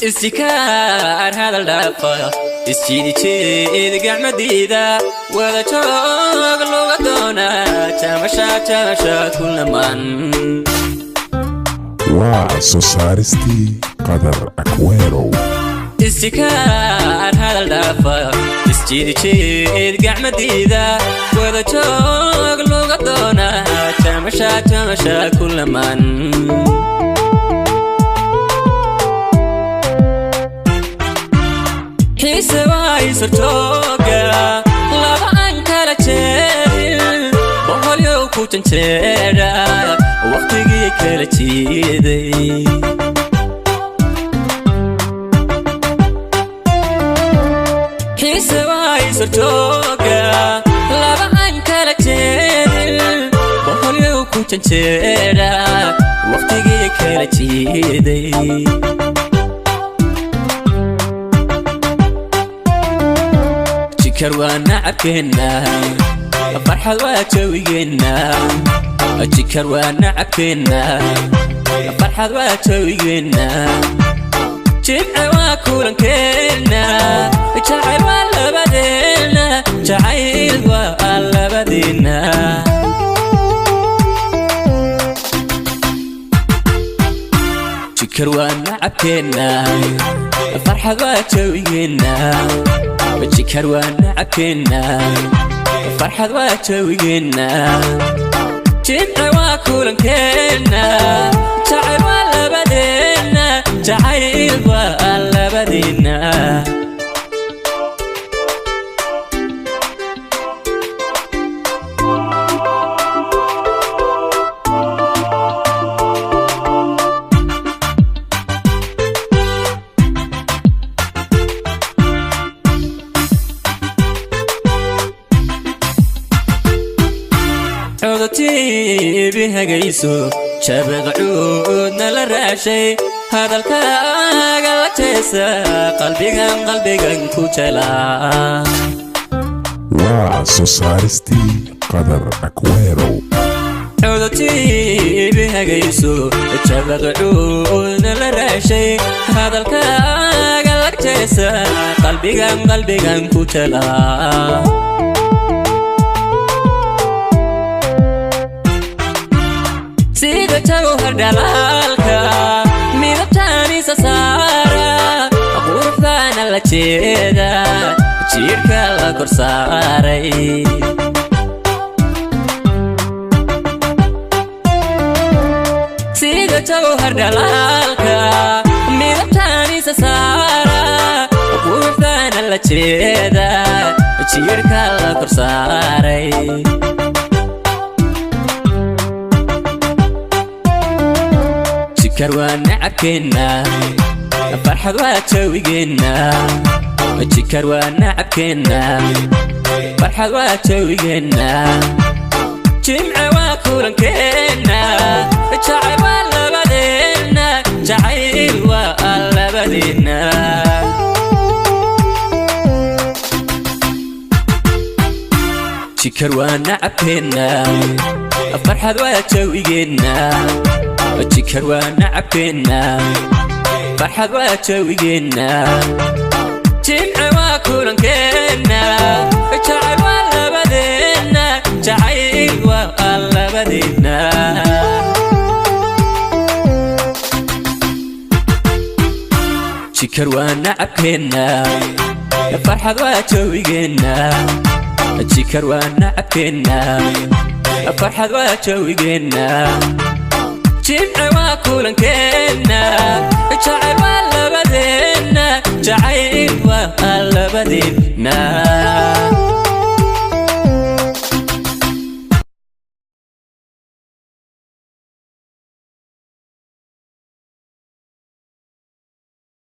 Istikaar hadal dhaafa, isjiidijeed gacmadiida, wada joog luga doonaa, jamasha jamasha kulaman. Waa soo saaristii Qadar Akwerow. Istikaar hadal dhaafa, isjiidijeed gacmadiida, wada joog luga doonaa, jamasha jamasha kulaman. Xiise waysartooga laba aan kala jeedin, boqolyow ku janjeedha, wakhtigii kala jiiday. Xiise waysartooga laba aan kala jeedin, boqolyow ku janjeedha, wakhtigii kala jiiday. Jikar waa nacabkeenna, farxad waa jawigeenna. Jikar waa nacabkeenna, farxad waa jawigeenna. Jimce waa kulankeenna, jacayl waa labadeenna, jacayl waa labadeenna. Jikar waa nacabkeenna, farxad waa jawigeenna. Jikar waa nacabkeenna, farxad waa jawigeenna. Jimce waa kulankeenna, jacayl waa labadeenna, jacayl waa labadeenna. Codotiibi hagayso, jabaqcuudna la raashay, hadalkaaga la jeesa, qalbigan qalbigan ku jelaa. Waa soo saaristii Qadar Akwerow. Codotiibi hagayso, jabaqcuudna la raashay, hadalkaaga la jeesa, qalbigan qalbigan ku jelaa. Sida jawhar dhalaalka midabtaanisa saara, quruxdaana la jeeda, jiirhka la kor saaray. Sida jawhar dhalaalka midabtaanisa saara, quruxdaana la jeeda, jiirhka la kor saaray. Jikar waa nacabkeenna, farxad waa jawigeenna. Jikar waa nacabkeenna, farxad waa jawigeenna. Jimce waa kulankeenna, jacayl waa labadeenna, jacayl waa labadeenna. Jikar waa nacabkeenna, farxad waa jawigeenna. Jikar waa nacabkeenna, farxad waa jawigeenna. Jimce waa kulankeenna, jacayl waa labadeenna, jacayl waa labadeenna. Jikar waa nacabkeenna, farxad waa jawigeenna. Jikar waa nacabkeenna, farxad waa jawigeenna. Jimce waa kulankeenna, jacayl waa labadeenna, jacayl waa labadeenna.